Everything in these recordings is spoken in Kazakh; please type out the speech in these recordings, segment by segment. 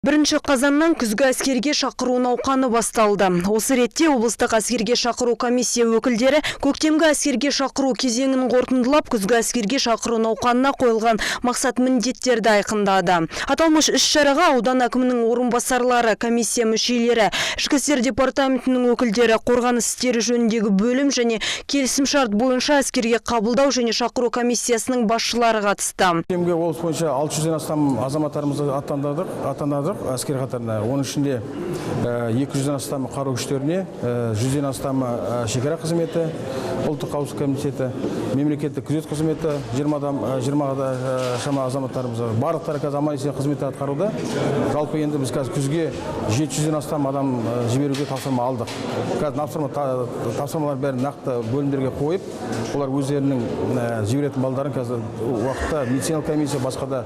1 қазаннан күзгі әскерге шақыру науқаны басталды. Осы ретте облыстық әскерге шақыру комиссия өкілдері көктемгі әскерге шақыру кезеңін қорытындылап, күзгі әскерге шақыру науқанына қойылған мақсат міндеттерді айқындады. Аталмыш іс-шараға аудан әкімінің орынбасарлары, комиссия мүшелері, ішкі істер департаментінің өкілдері, қорғаныс істері жөніндегі бөлім және келісімшарт бойынша әскерге қабылдау және шақыру комиссиясының басшылары қатысты. Көктемге облыс бойынша 600-ден астам азаматтарымызды аттандырдық әскер қатарына. Оның ішінде 200-ден астамы қару күштеріне, 100-ден астамы шекара қызметі, ұлттық қауіпсіздік комитеті, мемлекеттік күзет қызметі, 20 адам, 20-ға шама азаматтарымыз бар. Барлықтары қазір аман есен қызмет атқаруда. Жалпы енді біз қазір күзге 700-ден астам адам жіберуге тапсырма алдық. Қазір тапсырмалар бәрін нақты бөлімдерге қойып, олар өздерінің жіберетін балдарын қазір уақытта медициналық комиссия, басқа да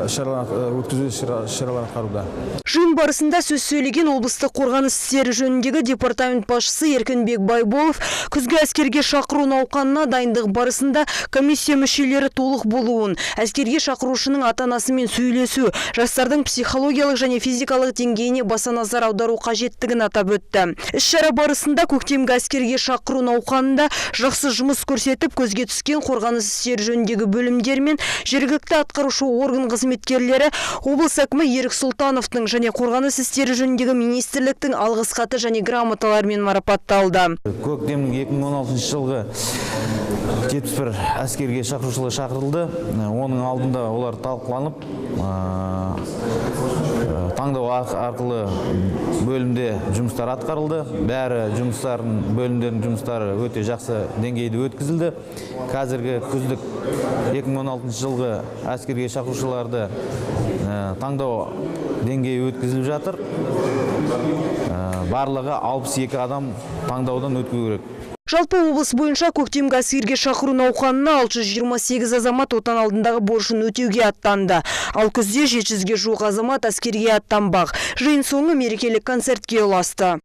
іс-шаралар өткізу, іс-шаралар атқаруда. Жиын барысында сөз сөйлеген облыстық қорғаныс істері жөніндегі департамент басшысы Еркінбек Байболов күзгі әскерге шақыру науқанына дайындық барысында комиссия мүшелері толық болуын, әскерге шақырушының ата-анасымен сөйлесу, жастардың психологиялық және физикалық деңгейіне баса назар аудару қажеттігін атап өтті. Іс-шара барысында көктемгі әскерге шақыру науқанында жақсы жұмыс көрсетіп, көзге түскен қорғаныс істері жөніндегі бөлімдер мен жергілікті атқарушы орган қызметкерлері облыс әкімі Ерік Сұлтановтың және қорғаныс істері жөніндегі министрліктің алғыс хаты және грамоталарымен марапатталды. Көктемнің 2016 жылғы 71 әскерге шақырушылар шақырылды. Оның алдында олар талқыланып, таңдау арқылы бөлімде жұмыстар атқарылды. Бәрі жұмыстарын, бөлімдердің жұмыстары өте жақсы деңгейде өткізілді. Қазіргі күздік 2016 жылғы әскерге шақырушыларды таңдау деңгейі өткізіліп жатыр. Барлығы 62 адам таңдаудан өту керек. Жалпы, облыс бойынша көктемгі әскерге шақыру науқанына 628 азамат отан алдындағы борышын өтеуге аттанды. Ал күзде 700-ге жуық азамат әскерге аттанбақ. Жиын соңы мерекелік концертке ұласты.